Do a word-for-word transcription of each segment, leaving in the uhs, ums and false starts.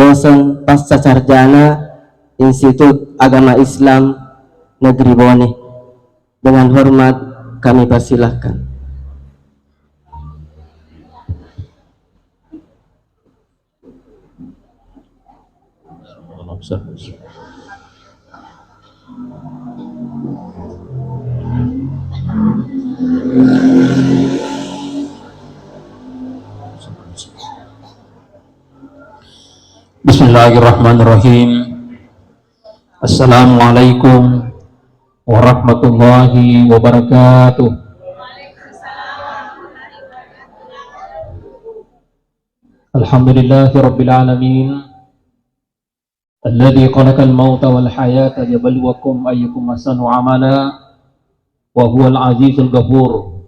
dosen pasca sarjana Institut Agama Islam Negeri Bone. Dengan hormat kami persilahkan. Bismillahirrahmanirrahim. Assalamualaikum warahmatullahi wabarakatuh. Alhamdulillahi rabbil alamin. Alladzi khalaqal mauta wal hayata liyabluwakum ayyukum ahsanu amala wa huwal azizul ghafur.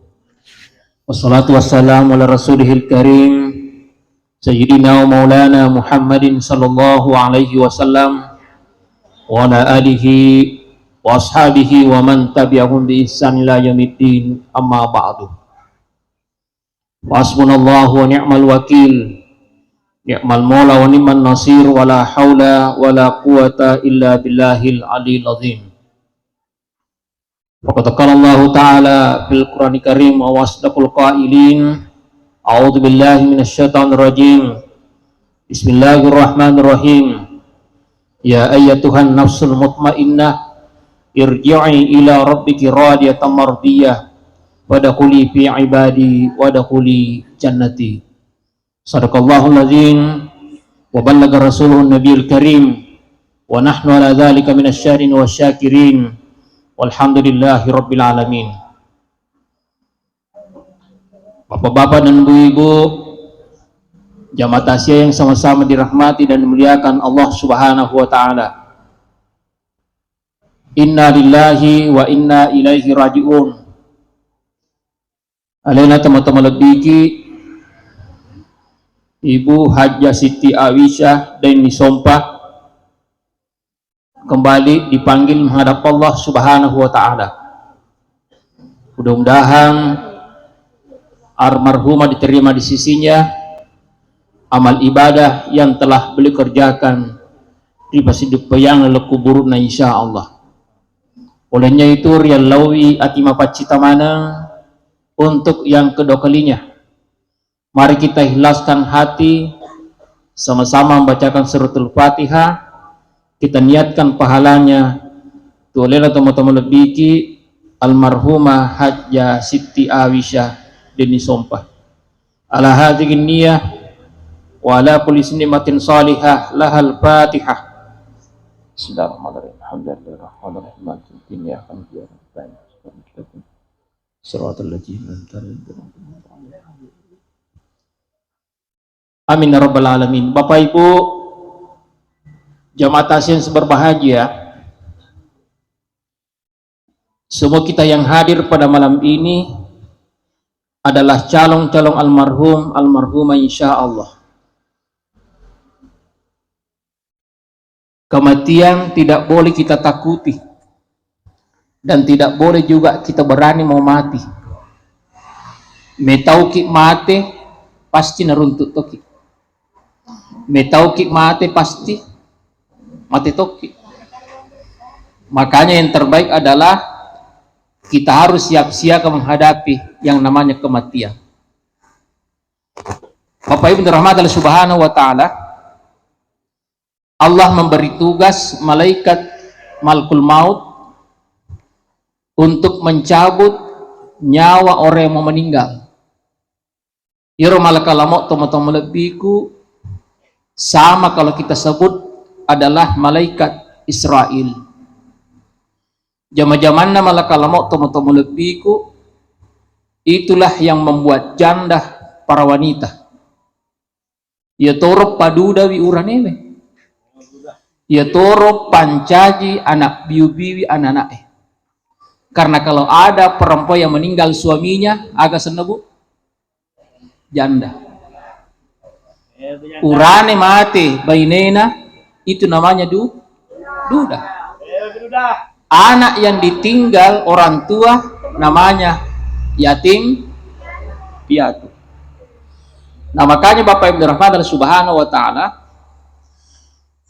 Wassalatu wassalamu ala rasulihil karim sayyidina wa maulana Muhammadin sallallahu alaihi wasallam wa ala alihi wa ashabihi wa man tabi'ahum bi ihsan ila yaumiddin, amma ba'du. Hasbunallahu wa ni'mal wakil, ni'mal maula wa ni'man nasir, wa la haula wa la quwwata illa billahil aliyil azim. Faqad qala Allahu ta'ala fil Qur'anil Karim wa asdaqul qailin, a'udzu billahi minasy syaithanir rajim. Bismillahirrahmanirrahim. Ya ayyatuhan nafsul mutmainnah, irji'i ila rabbiki radiyatan mardiyah, fadkhuli fi ibadi wadkhuli jannati. Sadaqallahul azim wa ballaga rasuluhun nabiyul karim, wa nahnu ala dzalika minasy syahidin wasyakirin, walhamdulillahi rabbil alamin. Bapak-bapak dan ibu-ibu, jamaah takziah yang sama-sama dirahmati dan dimuliakan Allah Subhanahu wa taala. Inna lillahi wa inna ilaihi raji'un. Alena tomatoa malebbiki, Ibu Hajjah Siti Aisyah Daeng Nisompa, kembali dipanggil menghadap Allah Subhanahu wa Ta'ala. Mudah-mudahan almarhumah diterima di sisinya amal ibadah yang telah beliau kerjakan ri pasidduppeyang laleng kuburuna, insya Allah. Olehnya itu, riallaui ati mapaccita maneng untuk yang kedua kalinya. Mari kita ikhlaskan hati, sama-sama membacakan suratul Fatihah, kita niatkan pahalanya, tu alena tomatoa malebbiki almarhumah Hajjah Siti Aisyah Daeng Nisompa. Ala hadhihi niyah wa ala kulli ni'matin salihah lahal Fatihah. Bismillahirrahmanirrahim. Alhamdulillahirrahmanirrahim. Maliki yaumiddin. Iyyaka na'budu wa iyyaka nasta'in. Shiratal ladzina an'amta 'alaihim. Amin ya rabbal alamin. Bapak Ibu, jamaah takziah yang berbahagia, semua kita yang hadir pada malam ini adalah calon-calon almarhum, almarhumah, insya Allah. Kematian tidak boleh kita takuti dan tidak boleh juga kita berani mau mati. Metauki mate, pasti naruntuk toki. Metauki mate, pasti mate toki. Makanya yang terbaik adalah kita harus siap siaga menghadapi yang namanya kematian. Bapak Ibu dirahmati Allah Subhanahu wa Ta'ala, Allah memberi tugas malaikat Malakul Maut untuk mencabut nyawa orang yang mau meninggal. Iyaro malakal maut tomatoa malebbiku sama kalau kita sebut adalah malaikat Israil. Jama-jamanna malakal maut tomatoa malebbiku, itulah yang membuat janda para wanita. Iyatoro padudawi uranewe. Iyatoro pancaji anak biu-biwi anak-anak'e. Karena kalau ada perempuan yang meninggal suaminya, aga senna, Bu? Janda. Urane mate bainena, itu namanya du-, duda. Anak yang ditinggal orang tua namanya yatim piatu. Nah, makanya Bapak Ibu dirahmati Allah Subhanahu wa Ta'ala,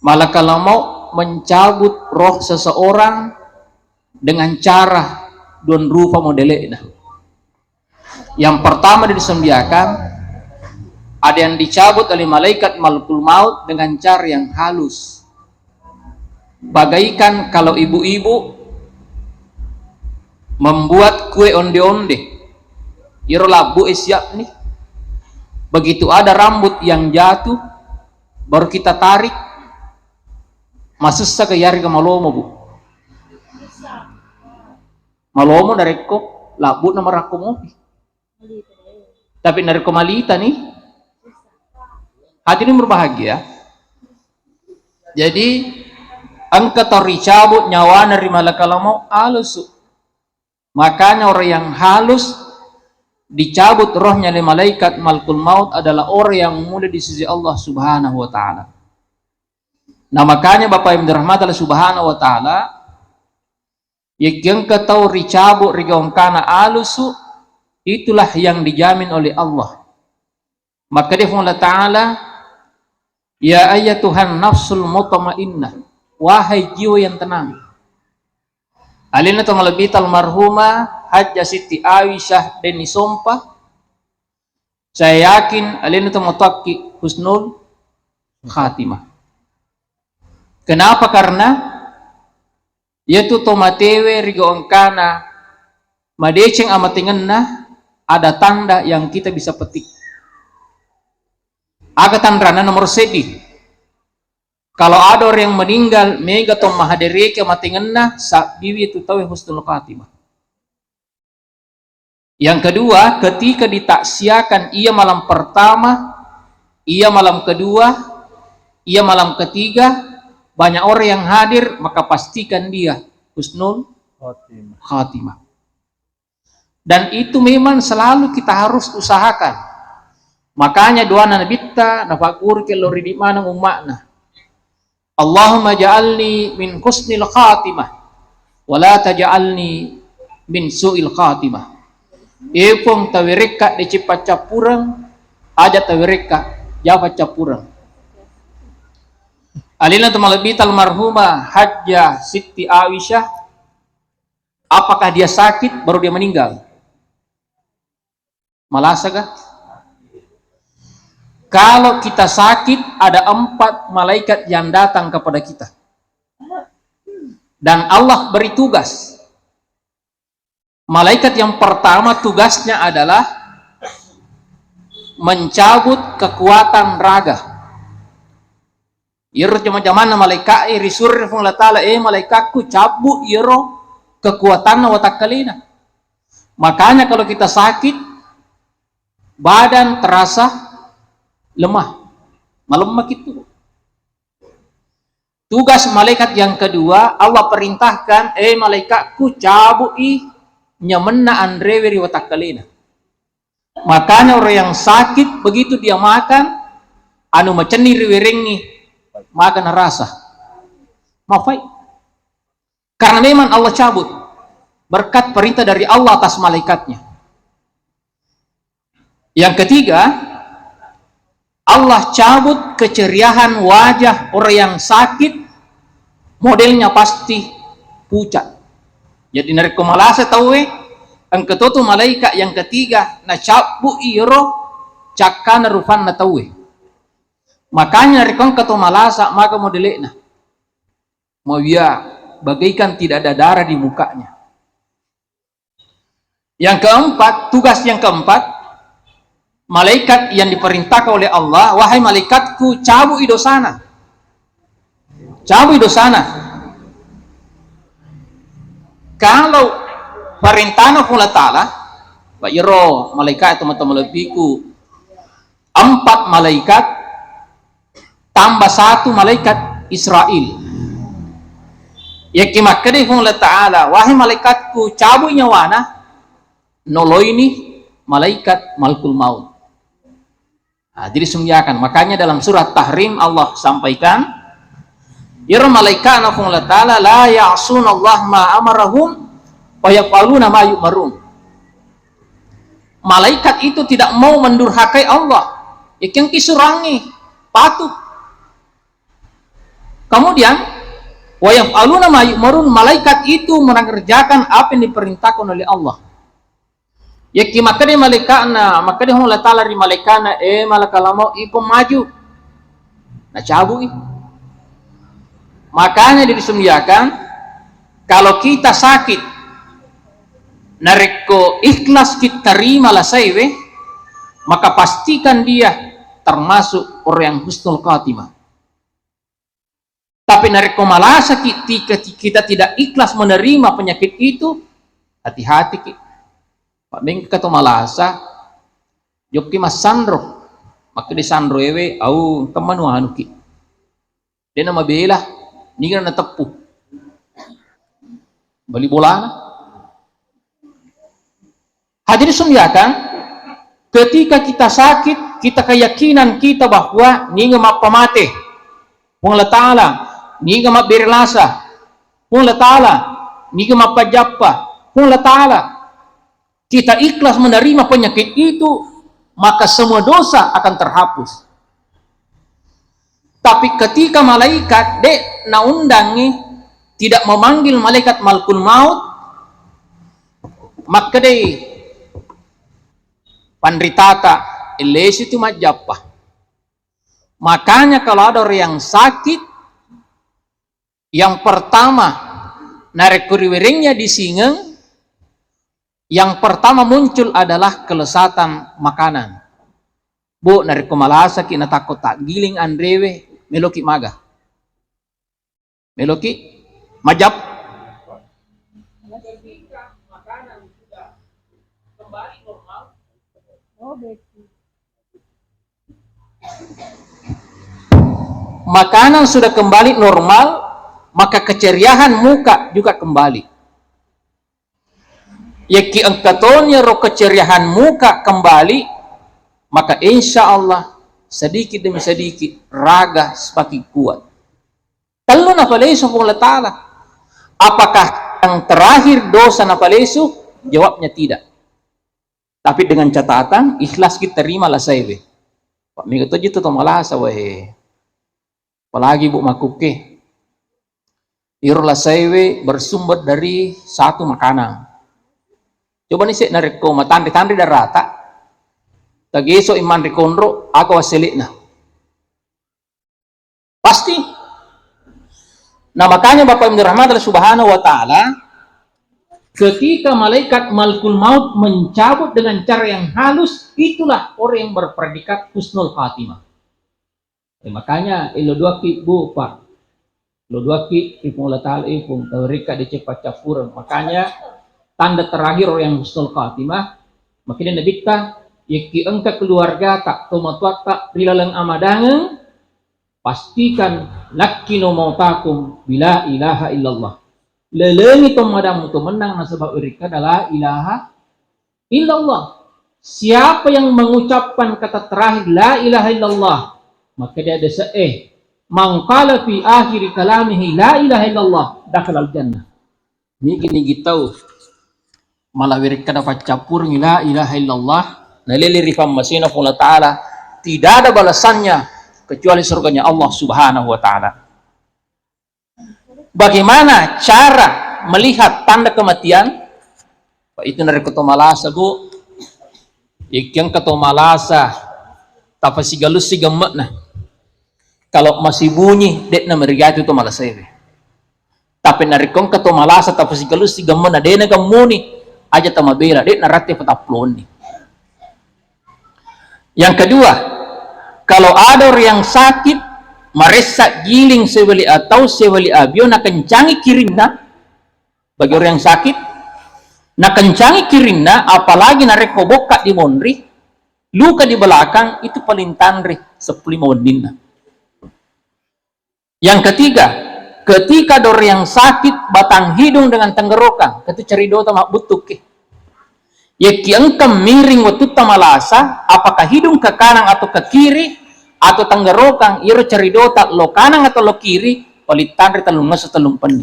Malakal maut mencabut roh seseorang dengan cara dua rupa modele'na. Yang pertama disembiakan, ada yang dicabut oleh malaikat malakul maut dengan cara yang halus. Bagaikan kalau ibu-ibu membuat kue onde-onde, iro labbu e siap nih. Begitu ada rambut yang jatuh, baru kita tarik, masessa ke yari ke malomo, Bu. Malomo narekko labbu na marakko mopi. Tapi narekko malita nih, hadirin berbahagia. Jadi engka tau ricabut nyawana ri malakal maut alusu. Makanya orang yang halus dicabut rohnya oleh malaikat malakul maut adalah orang yang mulia di sisi Allah Subhanahu wa Ta'ala. Nah, makanya Bapak Ibu dirahmati Allah Subhanahu wa Ta'ala, yakkengka tau ricabut rigongkana alusu, itulah yang dijamin oleh Allah. Maka dia Allah Ta'ala, "Ya ayyatuhan nafsul mutmainnah, wahai jiwa yang tenang." Alena to malebbi almarhumah Hajjah Siti Aisyah Deni Sompa, saya yakin alena to matoakki husnul khatimah. Kenapa? Karena iyatu to matewe rigaukana madeceng amatengenna, ada tanda yang kita bisa petik. Aga tanrana? Nomor seddi, kalau ada orang yang meninggal, mega to mahadereki amatengenna, sabbiwi tu tauwe husnul khatimah. Yang kedua, ketika ditaksiakan ia malam pertama, ia malam kedua, ia malam ketiga, banyak orang yang hadir, maka pastikan dia husnul khatimah. Dan itu memang selalu kita harus usahakan. Makanya doa Nabitta, napagguru kello ridi maneng umma'na. "Allahumma ja'alni min husnil khatimah, wa la taj'alni min su'il khatimah." E Puang, tawerekka deceng paccappureng, aja tawerekka ja paccappureng. Alena to malebbi almarhumah Hajjah Siti Aisyah, apakah dia sakit baru dia meninggal? Malasa ga? Kalau kita sakit, ada empat malaikat yang datang kepada kita. Dan Allah beri tugas. Malaikat yang pertama tugasnya adalah mencabut kekuatan raga. Iyaro jama-jamanna malaika'e risuroi Puang Allah Ta'ala, "Eh, malaikakku, cabbu iyaro kekuatanna watakkalena." Makanya kalau kita sakit, badan terasa lemah, malemma kitu. Tugas malaikat yang kedua, Allah perintahkan, "Eh, malaikakku, cabui nyamenna anrewe ri watakkalena." Makanya orang yang sakit, begitu dia makan, anu macenni riwerengngi, maka narasa mafai. Karena memang Allah cabut berkat perintah dari Allah atas malaikatnya. Yang ketiga, Allah cabut keceriaan wajah orang yang sakit, modelnya pasti pucat. Jadi narekko malasa tauwe, engka to tu malaikat yang ketiga nacabbu iyaro cakkana rupanna tauwe. Makanya narekko engka to malasa, maka modele'na mawia bagaikan tidak ada darah di mukanya. Yang keempat, tugas yang keempat, malaikat yang diperintahkan oleh Allah, "Wahai malaikatku, cabui dosana." Cabui dosana. Kalau perintahna Puang Allah Ta'ala, Pak Iro, malaikat, teman-teman lebihku, empat malaikat tambah satu malaikat Israel. Yakki makkeda Puang Allah Ta'ala, "Wahai malaikatku, cabui nyawana," noloini malaikat malakul maut. Nah, jadi sunggiakan. Makanya dalam surat Tahrim Allah sampaikan, iro malaikatna Puang Allah Ta'ala, "La ya'sunallaha ma amarahum wa yaf'aluna ma yu'marun." Malaikat itu tidak mau mendurhakai Allah. Ikeng kisurangi, patuh. Kemudian, wa yaf'aluna ma yu'marun, malaikat itu mengerjakan apa yang diperintahkan oleh Allah. Yakki makkeda malaikatna, makkeda Puang Allah Ta'ala ri malaikatna, "Eh, malakal maut, iko maju." Nacabu'i. Makanya disunniakan, kalau kita sakit, narekko ikhlas kita terima lasaiwe, maka pastikan dia termasuk orang yang husnul khatimah. Tapi narekko malasaki, tika-, kita tidak ikhlas menerima penyakit itu, hati-hatiki. Pak, mengka to malasa, jokki massanro. Makkeda sanro ewe, au, engka manu anuki. Dena mabela, niga nateppu. Bali bolana. Hadirin sekalian, ketika kita sakit, kita keyakinan kita bahwa niga mappamate, Puang Allah Ta'ala, niga mabbere lasa, Puang Allah Ta'ala, niga mappajappa, Puang Allah Ta'ala. Kita ikhlas menerima penyakit itu, maka semua dosa akan terhapus. Tapi ketika malaikat de' naundangi, tidak memanggil malaikat malakul maut, makkedai panritata, "Illesi tu majjappa." Makanya kalau ada orang yang sakit, yang pertama narekko riwerengnya disingeng, yang pertama muncul adalah kelesatan makanan. Bu, narekko malasaki natakko taggiling anrewe, meloki maga. Meloki majap. Makanan sudah kembali normal, maka keceriaan muka juga kembali. Yakki engka toni ro keceriaan muka kembali, maka insya Allah sedikit demi sedikit raga semakin kuat. Tellu napalesu Puang Allah Ta'ala. Apakah yang terakhir dosa napalesu? Jawabnya tidak. Tapi dengan catatan ikhlas kita terima lasaiwe. Pak, mega toji tu to malasa wae. Apalagi, Bu, makkukke. Iro lasaiwe bersumber dari satu makanan. Coba ni se narekko matanre-tanre darata, tageso imanre konro, aga wassele'na? Pasti. Nah, makanya Bapak Ibu dirahmati Allah Subhanahu wa Ta'ala, ketika malaikat malakul maut mencabut dengan cara yang halus, itulah orang yang berpredikat husnul khatimah. Eh, makanya, eh, lo duaki, Bu, Pak. Lo duaki, ri Puang Allah Ta'ala, eh, Puang, tau rikka de' ceppa cappureng. Makanya, tanda terakhir orang yang husnul khatimah, makanya Nabitta, yakki engka keluarga tak, tomatoatta, ri laleng amadangeng, pastikan lakkinu mautakum bila ilaha illallah. Lelengi to madamu to mennang nasaba' rikka la ilaha illallah. Siapa yang mengucapkan kata terakhir la ilaha illallah, maka dia ada se'e. Man qala fi akhiri kalamihi la ilaha illallah dakhalal jannah. Nigi-nigi tau malawerekkada paccappurengngi la ilaha illallah, nalele ri pammasena Puang Allah Ta'ala, tidak ada balasannya kecuali surganya Allah Subhanahu wa Ta'ala. Bagaimana cara melihat tanda kematian? Pak, itu narekko to malasa, Bu. Ikkiang ka to malasa, tapasigalussi gemme'na. Kalau masih bunyi, de'na merigati to malasa ewe. Tapi narekko engka to malasa, tapasigalussi gemme'na, de'na gemmuni, aja tamabela, de'na rate patappuloanni. Yang kedua, kalau ada orang yang sakit, maressa giling sewali atau sewali abio, nakencangi kirinna, bagi orang yang sakit, nakencangi kirinna, apalagi narekko bokka di monri, luka di belakang, itu paling tanre seppulo lima wenninna. Yang ketiga, ketika ada orang yang sakit batang hidung dengan tenggorokan, itu cari dota mabbuttuki. Yakki engka miring wettutta malasa, apakah hidung ke kanan atau ke kiri, atau tenggorokan, iro cari dota lo kanan atau lo kiri, paling tanre tellung esso tellung penni.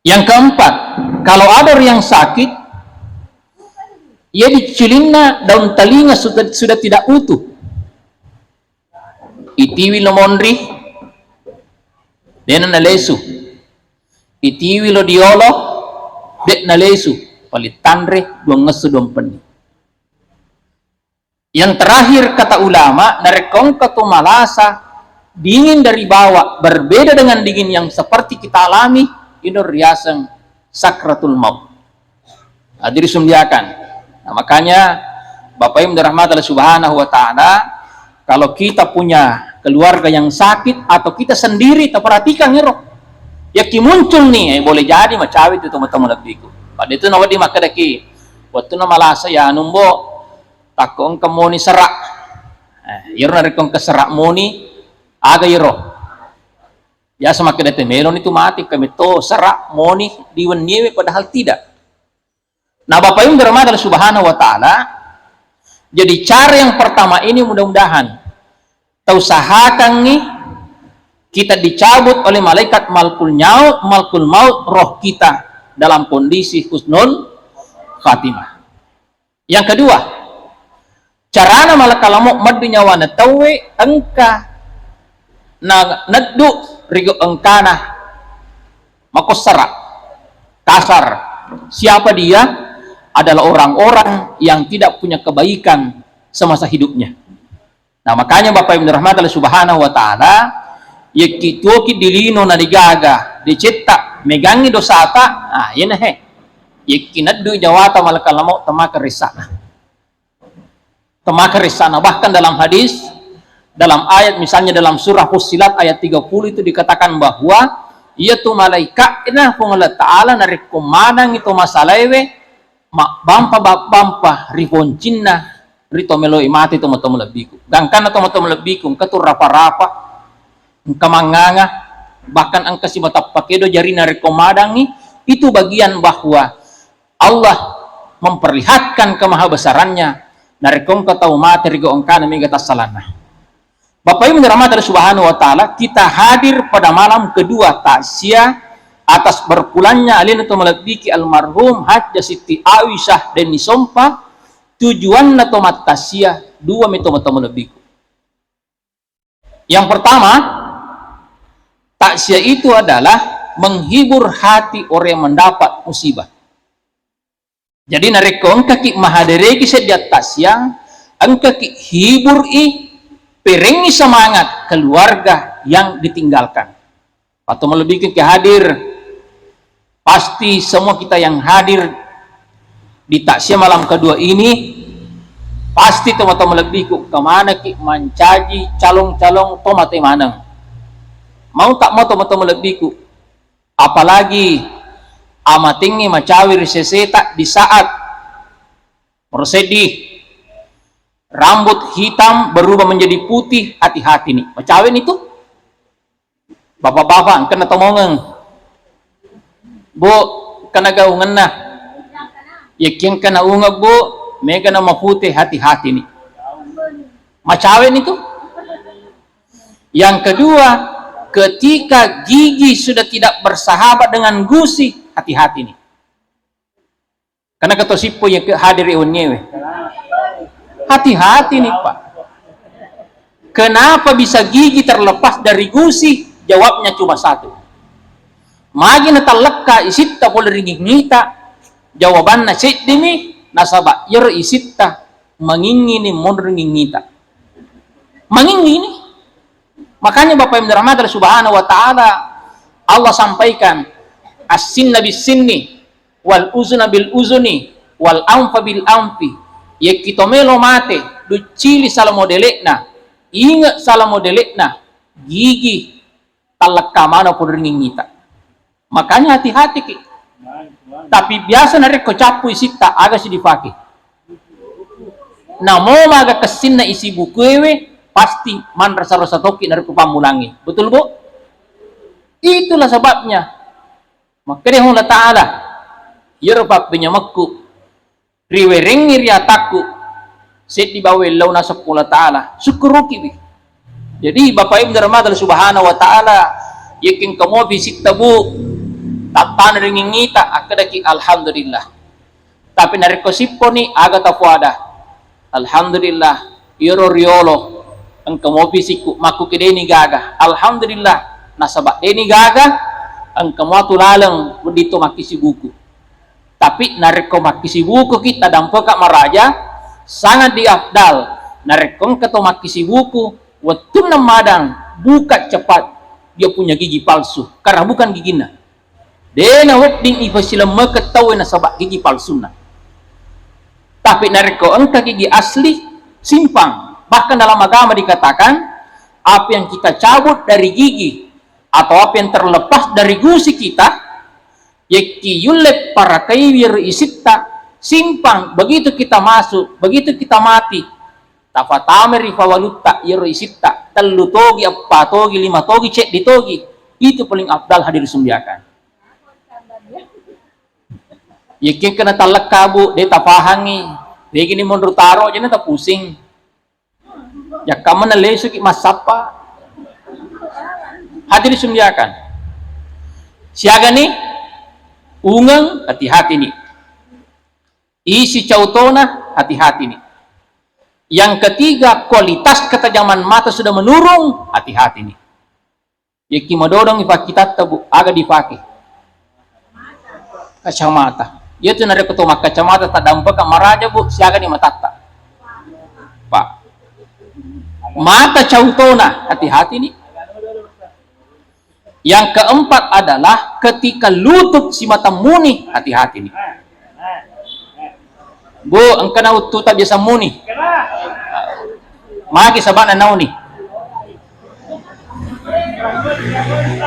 Yang keempat, kalau ada orang yang sakit, ia diculinna daun telinga sudah, sudah tidak utuh. Itiwi lo monri, De'na nalesu. Itiwi lo diolo, de' nalesu. Paling tanre, duangngessu duampenni. Yang terakhir, kata ulama, narekko engka to malasa dingin dari bawah, berbeda dengan dingin yang seperti kita alami, ino riaseng sakratul maut. Hadirin sumdiakan. Nah, makanya Bapak Ibu dirahmati Allah Subhanahu wa Ta'ala, kalau kita punya keluarga yang sakit atau kita sendiri, kita perhatikan ero. Ya ki muncul nih, eh, boleh jadi macawe itu teman-teman lebihku. Pada itu nawa di makkadaki, waktu na malasa ya numbo, takko engka moni serak. Eh, iyaro narekko engka serak moni, aga iyaro? Biasa makkeda te meloni tu mati, kami to serak moni di wenniewe, padahal tidak. Nah, Bapak Ibu dirahmati Allah Subhanahu wa Ta'ala, jadi cara yang pertama ini mudah-mudahan tausahakangi kita dicabut oleh malaikat malkul nyaut, malkul maut, roh kita dalam kondisi husnul khatimah. Yang kedua, carana malakal maut meddu nyawana tauwe engka na neddu rigo engkana makossara, kasar. Siapa dia? Adalah orang-orang yang tidak punya kebaikan semasa hidupnya. Nah, makanya Bapak Ibu dirahmati Allah Subhanahu wa Ta'ala, yekki tuoki dilino na digaga, dicetta, megangi dosata, ah, iyana he. Yekki neddu nyawata malakal maut temaka rissana. Temaka rissana. Bahkan dalam hadis, dalam ayat, misalnya dalam surah Fussilat ayat tiga puluh itu dikatakan bahwa iya tu malaikatna Puang Allah Ta'ala narekko manengngi to masalaewe, mabbampa-bampa ri foncinna ri to meloi mate tomatoa malebbiku. Gangkanna tomatoa malebbiku engka tu rapa-rapa, engka manganga, bahkan engka simata pakedo jarina rekko madangngi, itu bagian bahwa Allah memperlihatkan kemahabesarannya narekko engka tau mate ri gau engkana mega tassalanna. Bapak Ibu dirahmati Allah Subhanahu wa Ta'ala, kita hadir pada malam kedua takziah atas berpulangnya alena to malebbiki almarhum Hajjah Siti Aisyah Denny Sompa. Tujuanna to mattakziah dua mi to, to malebbiku. Yang pertama, takziah itu adalah menghibur hati orang yang mendapat musibah. Jadi narekko engkaki mahadereki seddi takziah, engkaki hiburi, perengi semangat keluarga yang ditinggalkan. Atau melebihi ke hadir, pasti semua kita yang hadir di takziah malam kedua ini, pasti tomatoa malebbiku kemanaki mancaji calong-calong tomate maneng. Mau tak mau tomatoa malebbiku, apalagi amatengnge macawe ri seseta di saat meroseddi, rambut hitam berubah menjadi putih, hati-hati nih. Macawe nih tuh. Bapak-bapak, engkana tomongeng. Bu, engkana gaungenna. Yekki engkana ungeng, Bu, mega na mapute, hati-hati nih. Macawe nih tuh. Yang kedua, ketika gigi sudah tidak bersahabat dengan gusi, hati-hati nih. Karena ketua sippo yang hadir wenniewe. Hati-hati nih, Pak. Kenapa bisa gigi terlepas dari gusi? Jawabnya cuma satu. Magi natallekka isitta pole ri ngingita, jawabanna seddimi, nasaba iyaro isitta mangingini monro ri ngingita. Mangingini. Makanya Bapak Ibu dirahmati Allah Subhanahu wa Ta'ala, Allah sampaikan, "As-sinna bis-sinni, wal uzuna bil uzuni, wal anfa bil anfi." Yekki to melo mate, duccili sala modele'na, inge sala modele'na, gigi tallekka maneng pole ri ngingita. Makanya hati-hati ki. Tapi biasa narekko cappu isitta, aga si dipake. Namo maga kessinna isi bukuewe, pasti manrasa-rasa toki narekko pammulangi. Betul, Bu? Itulah sebabnya. Makkeda Allah Ta'ala, iyaro pappenyamekku, riwerengngi ri atakku, seddi bawang lao naseng Puang Allah Ta'ala, sukkurukiwi. Jadi, Bapak Ibu dirahmati Allah Subhanahu wa Ta'ala, yekki engka mopi sitta, Bu, tattana ri ngingita, akkedaki, "Alhamdulillah." Tapi narekko sipponi, aga tapoada? "Alhamdulillah, iyaro riolo engka mopi sikku, makkukedeni gaga. Alhamdulillah, Nasaba deni gaga, engka mua tu laleng wedding to makkisi buku. Tapi narekko makkisi buku kita dampeka maraja, sangat diafdal. Narekko engka to makkisi buku, wettunna madang, buka cepat dia punya gigi palsu, karena bukan giginna. Dena wedding ifasilemmeke tauwe nasaba gigi palsunna. Tapi narekko engka gigi asli, simpang. Bahkan dalam agama dikatakan, apa yang kita cabut dari gigi atau apa yang terlepas dari gusi kita, yekki yulle parakaiwi ri isitta, simpang. Begitu kita masuk, begitu kita mati, tafatame ri fawalutta, iyaro isitta, tellu togi, eppa togi, lima togi, ceddi togi. Itu paling afdal, hadirin sumbiakan. Yekki kena tallekka, Bu, de tapahangi. Degini monro taro, jena tapusing. Yakkamana lesuki massappa. Hadirin sumbiakan. Siagani ungeng, hati-hati ni. Isi cautona, hati-hati ni. Yang ketiga, kualitas ketajaman mata sudah menurun, hati-hati ni. Yekki madodong ifakkitatta, Bu, aga dipake? Kacamata. Iyatu narekko to makkacamata tadampeka maraja, Bu, siagani matatta? Pak. Mata cautona, hati-hati ni. Yang keempat adalah ketika lutut simata muni, hati-hati ni. Bu, engkana uttuta biasa muni. Magi sabana nauni.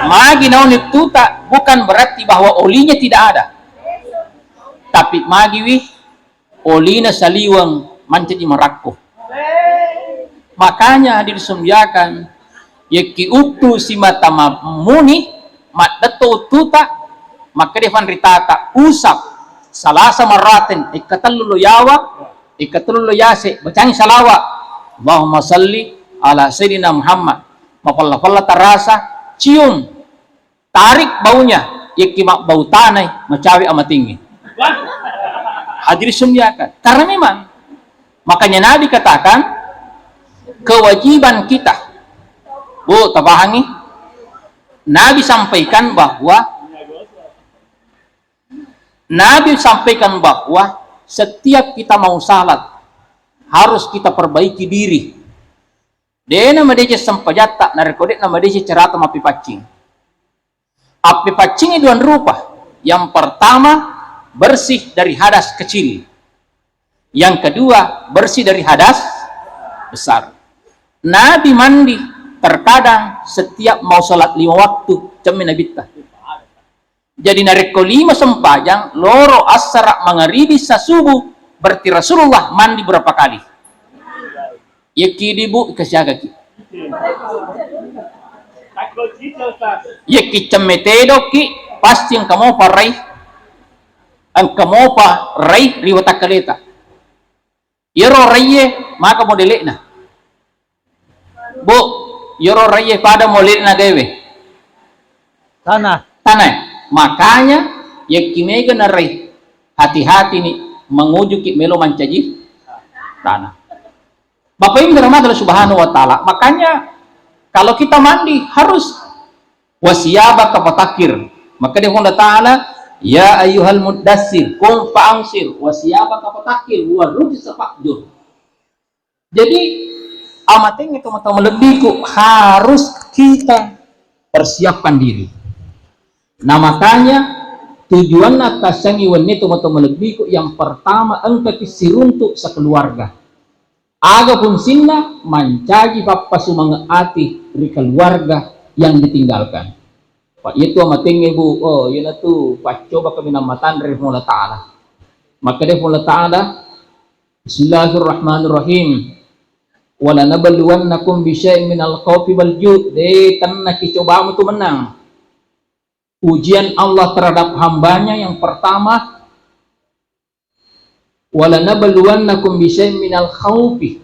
Magi nauni uttuta bukan berarti bahwa olinya tidak ada. Tapi magi wi olina saliweng mancaji marakko. Makanya hadirin sumbiakan, yekki uttu simata ma-, muni, maddetto uttuta, makkeda fanritata, usap, salasa marraten, ikkatellu lo yawa, ikkatellu lo yase, bacangi salawa, Allahumma salli ala Sayyidina Muhammad, mapella-pella tarasa, cium, tarik baunya, yekki mabbau tanai, macawe amatingnge. Hadirin sumbiakan. Karena memang, makanya Nabi katakan, kewajiban kita. Bu, tapahangi? Nabi sampaikan bahwa, Nabi sampaikan bahwa setiap kita mau salat, harus kita perbaiki diri. De'na madeceng sempajatta, narekko de'na madeceng carata mappipaccing. Appipaccingi dua rupa. Yang pertama, bersih dari hadas kecil. Yang kedua, bersih dari hadas besar. Nabi mandi terkadang setiap mau salat lima waktu, cemme Nabitta. Jadi narekko lima sempajang, loro, assara, mangaribi, sasubu, berarti Rasulullah mandi berapa kali? Yekki dibu, kesiagaki. Yekki cemme tedokki, pasti engka mopa rai, engka mopa rai ri watakkaleta. Iyaro raiye maka modele'na. Bu, iyaro raiye pada modele'na gaewe. Tanah. Tanah. Makanya, yekki mega narai, hati-hati ni, mengujuki melo mancaji tanah. Bapak Ibu dirahmati Allah Subhanahu wa Ta'ala, makanya kalau kita mandi harus wasiyabaka fatahhir. Maka dia Allah Ta'ala, "Ya ayyuhal muddassir, qum fa'ansir, wasiyabaka fatahhir, wa rujza fahjur." Jadi, amatengnge tomatoa malebbiku harus kita persiapkan diri. Nah, makanya tujuanna tassangi wenni tomatoa malebbiku yang pertama engkaki siruntuk sekeluarga. Aga fungsinna? Mancaji pappasumangeng ati ri keluarga yang ditinggalkan. Pak, iyatu amatengnge, Bu, oh, iyanatu paccoba kaminang matanre ri Puang Allah Ta'ala. Makkeda Puang Allah Ta'ala, Bismillahirrahmanirrahim. Walanabluwannakum bisyai'in minal khaufi wal ju'. De, tennaki cobamu tu mennang. Ujian Allah terhadap hambanya yang pertama, "Walanabluwannakum bisyai'in minal khaufi."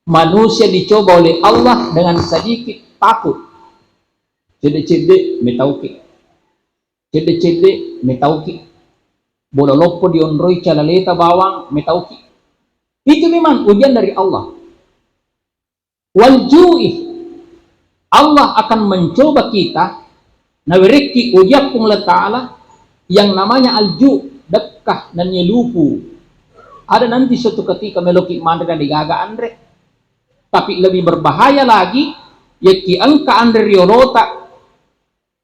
Manusia dicoba oleh Allah dengan sedikit takut. Cedde-cedde metauki. Cedde-cedde metauki. Bola loppo dionroi calaleta bawang metauki. Itu memang ujian dari Allah. Wal ju'i. Allah akan mencoba kita, nawerekki ujian Puang Allah Ta'ala yang namanya alju, dekkah nennia lupu. Ada nanti suatu ketika meloki manre dan degaga anre. Tapi lebih berbahaya lagi, yekki engka anre riolota,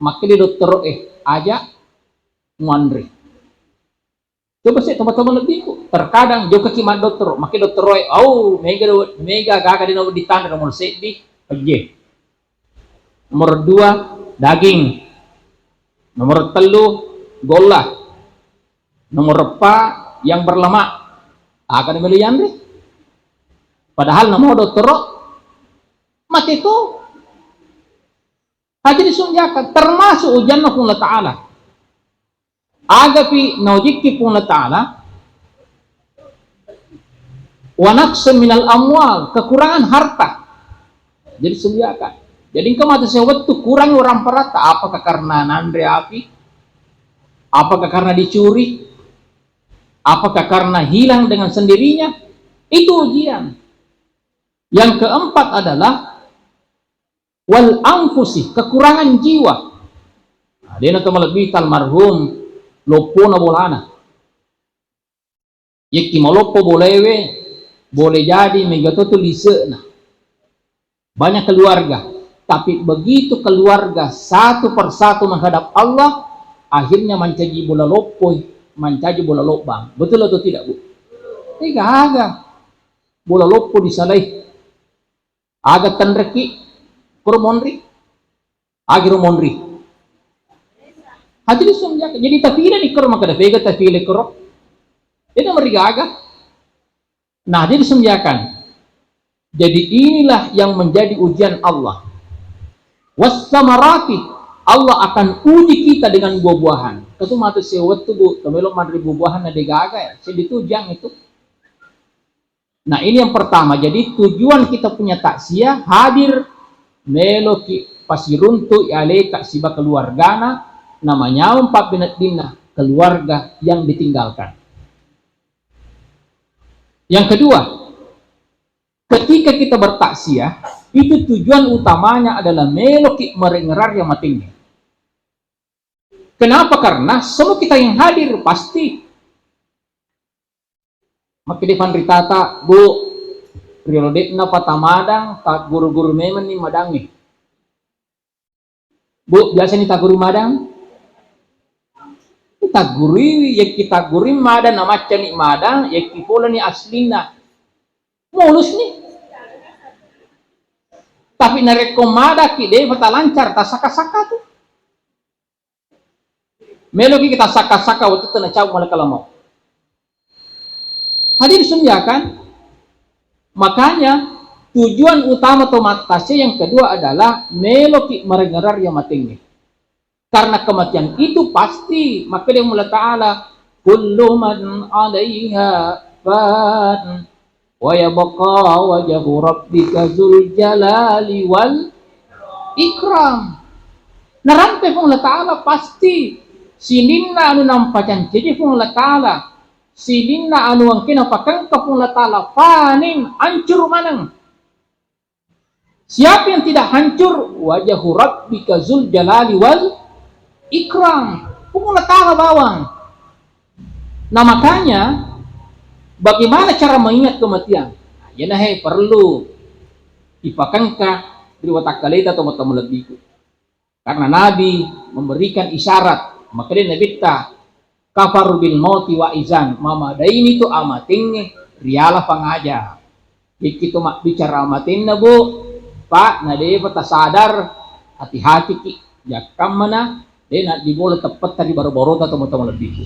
makkeda dottoro, eh, aja muanre. Coba sih teman-teman lebihku. Terkadang jokaki maddottoro, makkeda dottoroe, au, mega do-, mega gaga dena wedding tanre, nomor seddi, pejje. Nomor dua, daging. Nomor tellu, golla. Nomor empat, yang berlemak. Aga melo yanre. Padahal namo dottoro, mate to. Hadirin yang dimuliakan, termasuk ujianna Puang Allah Ta'ala. Agapi naujikki Puang Allah Ta'ala, wa naqsin minal amwal, kekurangan harta. Jadi sediakan. Jadi engka matu sewettu kurang orang parata, apakah karena nanre api? Apakah karena dicuri? Apakah karena hilang dengan sendirinya? Itu ujian. Yang keempat adalah wal anfusi, kekurangan jiwa. Nah, dena to malebbi almarhum loppona bolana. Yekki maloppo bolewe, boleh jadi mega to tu lise'na. Banyak keluarga, tapi begitu keluarga satu persatu menghadap Allah, akhirnya mancaji bola loppo, mancaji bola lobbang. Betul atau tidak, Bu? Tidak ada. Bola loppo disalai. Aga tenreki, kuro monri. Agiro monri. Hadirin yang dimuliakan. Jadi tafile ni kuro, maka da vega tafile kuro. Itu merigaga. Nah, jadi sediakan. Jadi inilah yang menjadi ujian Allah. Wassamarati, Allah akan uji kita dengan buah-buahan. Ketu matu sewettu, Bu, temelo manre buah-buahan na degaga ya. Jadi itu ujian itu. Nah, ini yang pertama. Jadi tujuan kita punya takziah hadir meloki pasiruntu aleta siba keluargana, namanya papeneddinna keluarga yang ditinggalkan. Yang kedua, ketika kita bertakziah, itu tujuan utamanya adalah meloki marengerang yang matengnge. Kenapa? Karena semua kita yang hadir pasti makkeda fanritata, Bu, riolo de'na patamadang, tagguru-guru memenni madangnge. Bu, biasa ni tagguru madang? Tagguruiwi, yekki taggurui madang, namaccani madang, yekki polani aslinna. Mulus ni. Tapi narekko madaki, de' patalancar, tasaka-saka tu. Meloki kita saka-saka waktu itu na cau malakal maut. Hadirin yang dimuliakan, makanya tujuan utama to mattakziah yang kedua adalah meloki marengerang yang matengnge. Karena kematian itu pasti, maka dia Allah Ta'ala, kullu man alaiha fan, wa yabqa wajhu rabbika dzul jalali wal ikram. Narampe Puang Allah Ta'ala pasti sininna anu nampacancaji Puang Allah Ta'ala, sininna anu engkena pakengka Puang Allah Ta'ala, paning ancuru maneng. Siapa yang tidak hancur? Wajhu rabbika dzul jalali wal ikram. Puang Allah Ta'ala bawang. Nah, makanya bagaimana cara mengingat kematian? Nah, iyana he perlu ipakengka ri watakkaleta to matoa malebbiku. Karena Nabi memberikan isyarat, makanya Nabitta, kafaru bil mauti wa izan, mamadaini tu amatengnge riala pangaja. Yekki to mabbicara amatenna, Bu, Pak, na depa tasadar, hati-hatiki, jakkammana, de' na dibola teppetta ri baro-barota to matoa malebbiku.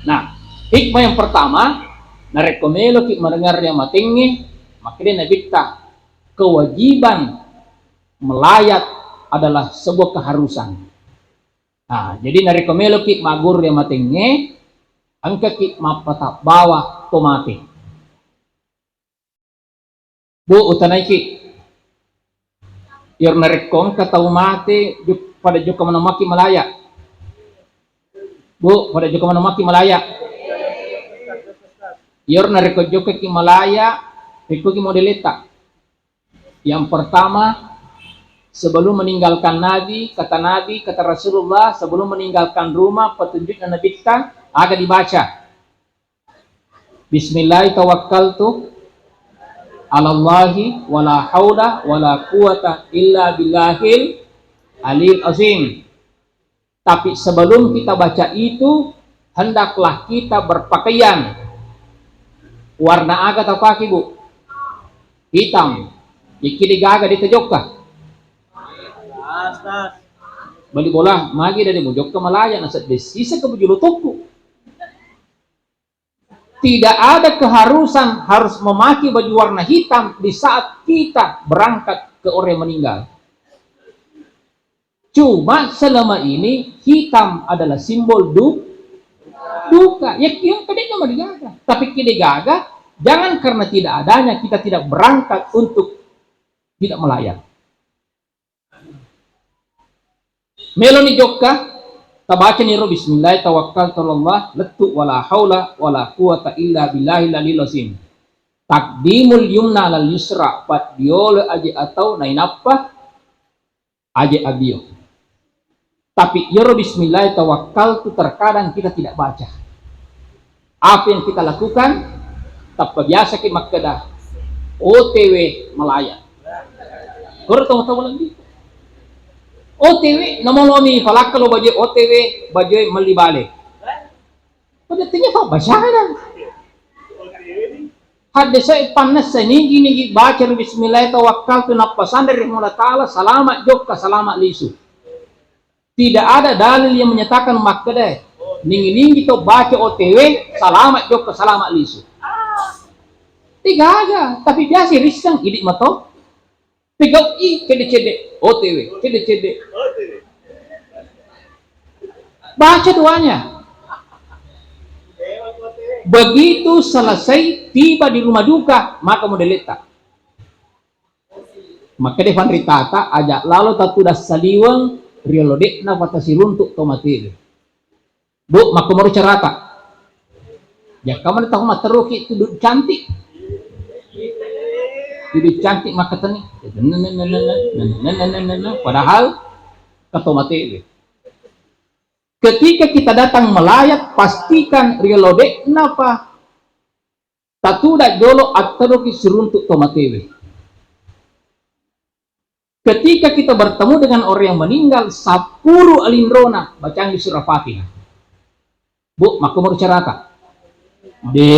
Nah, hikmah yang pertama, narekko meloki marengerang amatengnge, makanya Nabitta, kewajiban melayat adalah sebuah keharusan. Nah, jadi narekko meloki magguru ri amatengnge, engkaki mappatabbawa to mate. Bu, utanaiki. Iyaro narekko engka tau mate, juk-, pada jokka maneng maki malaya. Bu, pada jokka maneng maki malaya. Iyaro narekko jokkaki malaya, rekkogi modeletta. Yang pertama, Sebelum meninggalkan Nabi, kata Nabi, kata Rasulullah, sebelum meninggalkan rumah, petunjuknya Nabitta, aga dibaca. Bismillah tawakkaltu alallahi wala haula wala quwata illa billahil alil azim. Tapi sebelum kita baca itu, hendaklah kita berpakaian. Warna aga tapake, Bu? Hitam. Iki degaga ditajokka. Bali bola, magi dari mujokka malaya, nasedde sisa ke bujulu tokku. Tidak ada keharusan harus memakai baju warna hitam di saat kita berangkat ke orang yang meninggal. Cuma selama ini hitam adalah simbol du-, duka. Ya, yang kedekna maligaga. Tapi ki degaga, jangan karena tidak adanya kita tidak berangkat untuk tidak melayat. Meloni jokka, tabacani ro bismillah tawakkaltu alallah, lettu wala haula wala quwata illa billahil aliyil azim. Taqdimul yumna alal yusra, paddiolo aje atau nainappa aje abio. Tapi iyaro bismillah tawakkaltu terkadang kita tidak baca. Apa yang kita lakukan? Tappa biasa ki makkeda, O T W melayat. Koro tau-tau lagi. O T W, namolomi falakka lo baju O T W, baju melli bale. Pada tanya fa baca kan? Hadde sai pannessa nigi-nigi baca bismillah tawakkaltu nappa sanre ri Allah Ta'ala, selamat jokka, selamat lisu. Tidak ada dalil yang menyatakan makkeda ningi-ningi to baca O T W, selamat jokka, selamat lisu. Degaga, tapi biasa risseng, idi mato. Pegau'i cedde-cedde, O T W, cedde-cedde. Baca doanya. Begitu selesai, tiba di rumah duka, maka model letta. Makkeda fanritata, aja lalo tatuda saliweng riolo de'na patasiruntuk to matewe. Bu, makkomoro carata. Jakka mana tahu matteruki tudu cantik. Tudu cantik makkatani. Padahal kato matewe. Ketika kita datang melayat, pastikan riolo de'na pa tatuda jolo atteruki siruntuk to matewe. Ketika kita bertemu dengan orang yang meninggal, sappuru alinrona bacangi surah Fatihah. Bu, makkomoro carata. De.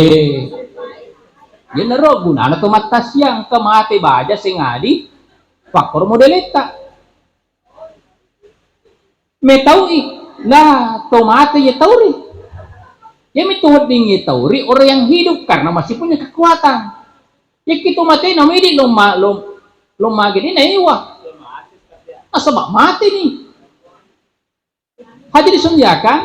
Yenaro gunana to mattassiang, engka mate baja sengadi, pakkoro modeletta. Metau'i, lah, to mate ye tauri. Yami to wedding ye tauri orang yang hidup karena masih punya kekuatan. Yekki to mate namidi lomma-, lom-, lommagini naiwa. Nasaba mate ni. Hadirin yang dimuliakan,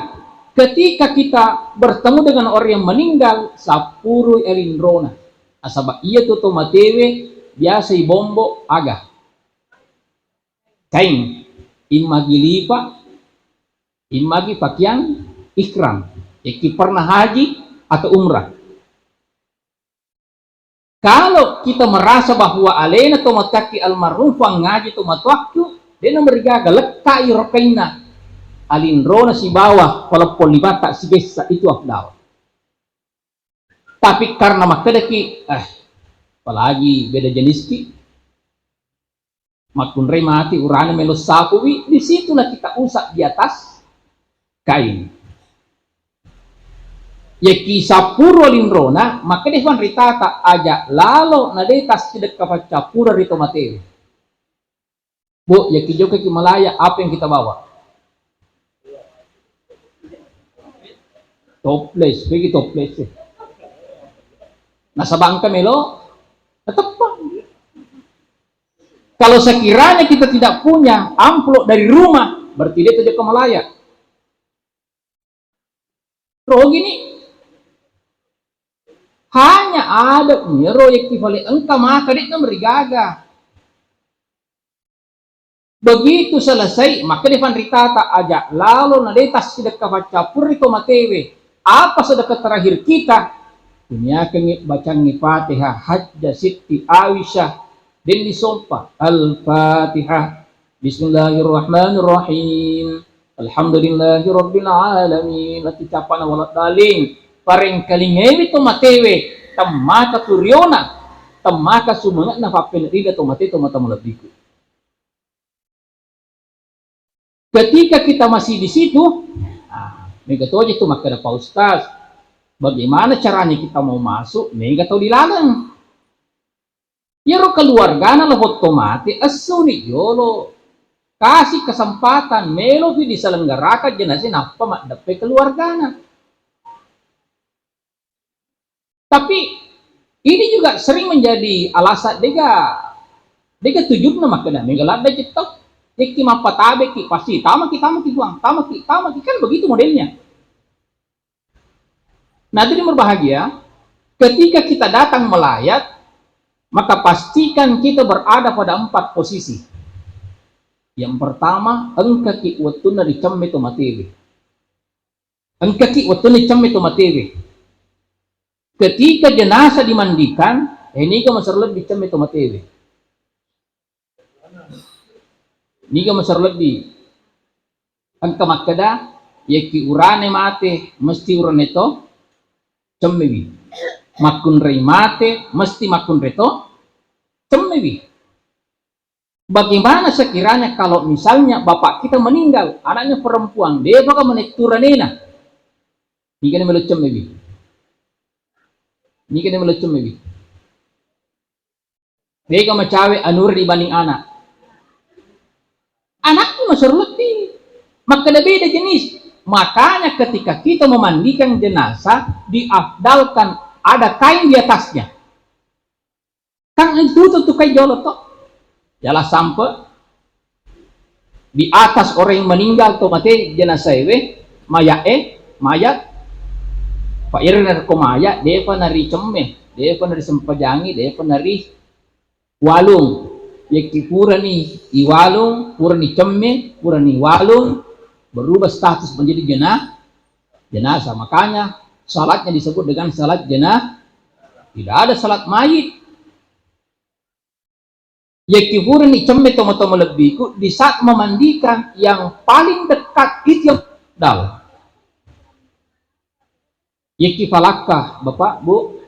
ketika kita bertemu dengan orang yang meninggal, sappuru elinrona. Nasaba iya tu to matewe biasa ibombo aga. Kain, immagi lipa, immagi pakiang ihram. Yekki pernah haji atau umrah. Kalau kita merasa bahwa alena to matuakki almarhum fangngaji to matuakku, dena merigaga, lekkai rokainna alinrona sibawa paleppong lipata sigessa, itu afdal. Tapi karena makkedaki, eh, apalagi beda jeniski, makkunrai mati urane melo sapui, di situlah kita usap di atas kain. Yaki sappuru linrona, makkeda fanritata, aja lalo na de tassidekka faccappura ri to matewe. Bu, yaki jokaki malaya, apa yang kita bawa? Toples, pergi toples. Nasaba engka melo nateppa. Kalau sekiranya kita tidak punya amplop dari rumah, berarti de to jokka malaya. Rogini. Hanya ada miro yaki fale engka maka de na merigaga. Begitu selesai, makkeda fanritata, aja lalo na de tassidekka faccappura ri to matewe. Apa sedekah terakhir kita? Tuniakengngi bacangngi Fatihah, Hajjah, Sitti, Aisyah, den disompa. Al-Fatihah. Bismillahirrahmanirrahim. Alhamdulillahirabbil alamin. Lettu cappana wala daling. Parengkalingewi to matewe, temmaka turiona, temmaka sumenge'na pappeneddinna to mate to mata malebbiku. Ketika kita masih di situ, ah, mega toje tu makkeda, "Pak Ustaz, bagaimana caranya kita mau masuk?" Mega tau di laleng. Iyaro keluargana lo botto mate, essuni jolo. Kasih kesempatan, melopi diselenggarakan jenazah nappa maddeppe keluargana. Tapi ini juga sering menjadi alasan dega, dega tujunna makkeda, mega ladda cettau. Yekki mappatabeki, pasti tamaki, tamaki, Puang, tamaki, tamaki. Kan begitu modelnya. Nah, jadi berbahagia, ketika kita datang melayat, maka pastikan kita berada pada empat posisi. Yang pertama, engkaki wettunna ricemme to matewe. Engkaki wettunna ricemme to matewe. Ketika jenazah dimandikan, eh, niga masero lebbi cemme to matewe. Niga masero lebbi. Engka makkeda, yekki urane mate, mesti urane to cemmewi. Makkunrai mate, mesti makkunrai to cemmewi. Bagaimana sekiranya kalau misalnya bapak kita meninggal, anaknya perempuan, de'pa ga manettu uranena? Niga ni melo cemmewi. Niga ni melo cemmewi. Mega macawe anure dibanding anak. Anakmu masero lebbi. Makkeda beda jenis. Makanya ketika kita memandikan jenazah, diafdalkan ada kain di atasnya. Kan itu tutup kai jolo to. Jala sampe di atas orang yang meninggal to mate jenazah ewe, mayat e, mayat. Fa iyaro narekko mayat, de'pa naricemme, de'pa narisempajangi, de'pa nari walung. Yekki purani iwalung, purani cemme, purani walung, berubah status menjadi jena-, jenazah. Makanya salatnya disebut dengan salat jena-, tidak ada salat mayit. Yekki purani cemme tomo-tomo lebbiku, di saat memandikan yang paling dekat itu yang dal. Yekki falakka, Bapak, Bu,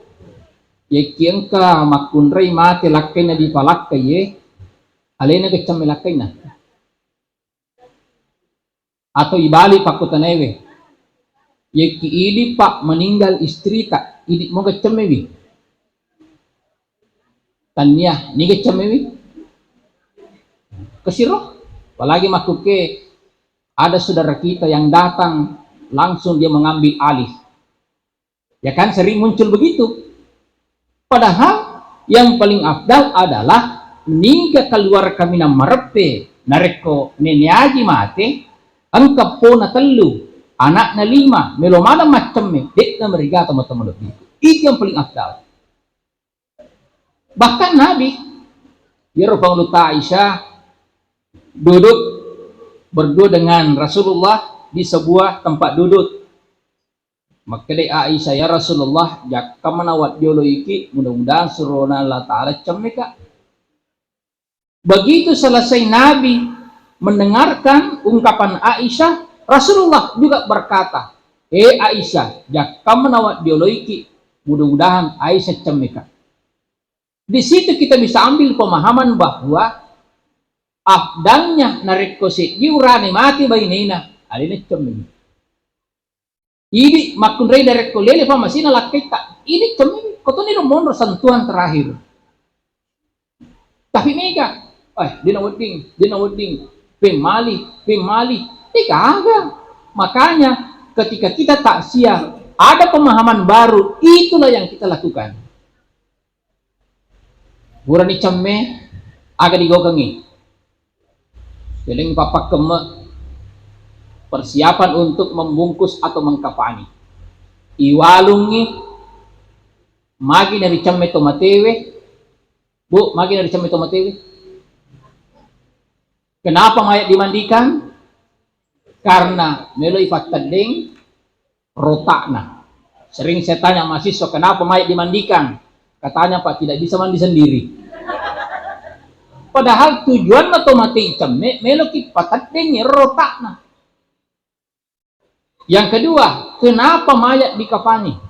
yekki engka makkunrai mate lakkainna di falakka iye, alena geccamme lakkainna. Atau ibalik pakkutanaiwe, yekki idi, Pak, meninggal istrita, idi mo geccamme wi? Tania, niga geccamme wi? Kesiro, apalagi makkuke ada saudara kita yang datang, langsung dia mengambil alih. Ya kan, sering muncul begitu. Padahal yang paling afdal adalah niga keluarga kaminang mareppe, narekko Nene Aji mate, engka pona tellu, anakna lima, melo maneng maccemme, de'na meriga teman-teman lebbi. Itu yang paling afdal. Bahkan Nabi, iyaro Panguluta Aisyah duduk berdua dengan Rasulullah di sebuah tempat duduk. Makkedai Aisyah, "Ya Rasulullah, jakka manawa dioloiki, mudah-mudahan surona Allah Ta'ala cemmeka." Begitu selesai Nabi mendengarkan ungkapan Aisyah, Rasulullah juga berkata, "Eh Aisyah, jakka manawa dioloiki, mudah-mudahan Aisyah cemmeka." Di situ kita bisa ambil pemahaman bahwa afdalnya narekko seddi urane mate bainena, alena cemmemi. Idi makkunrai narekko lele famasina lakkaitta, idi cemmemi. Kotoni ro monro sentuhan terakhir. Tapi mega, eh, dena wedding, dena wedding, pemmali, pemmali, eh, gaga. Makanya ketika kita takziah, ada pemahaman baru, itulah yang kita lakukan. Purani cemme, aga digaukengngi? Selengi pappakkemme, persiapan untuk membungkus atau mengkafani. Iwalungngi, magi naricemme to matewe, Bu, magi naricemme to matewe? Kenapa mayat dimandikan? Karena meloi fattelleng rotakna. Sering saya tanya mahasiswa, "Kenapa mayat dimandikan?" Katanya, "Pak, tidak bisa mandi sendiri." Padahal tujuanna to mate icemme, meloki pateddeng ero rotakna. Yang kedua, kenapa mayat dikafani?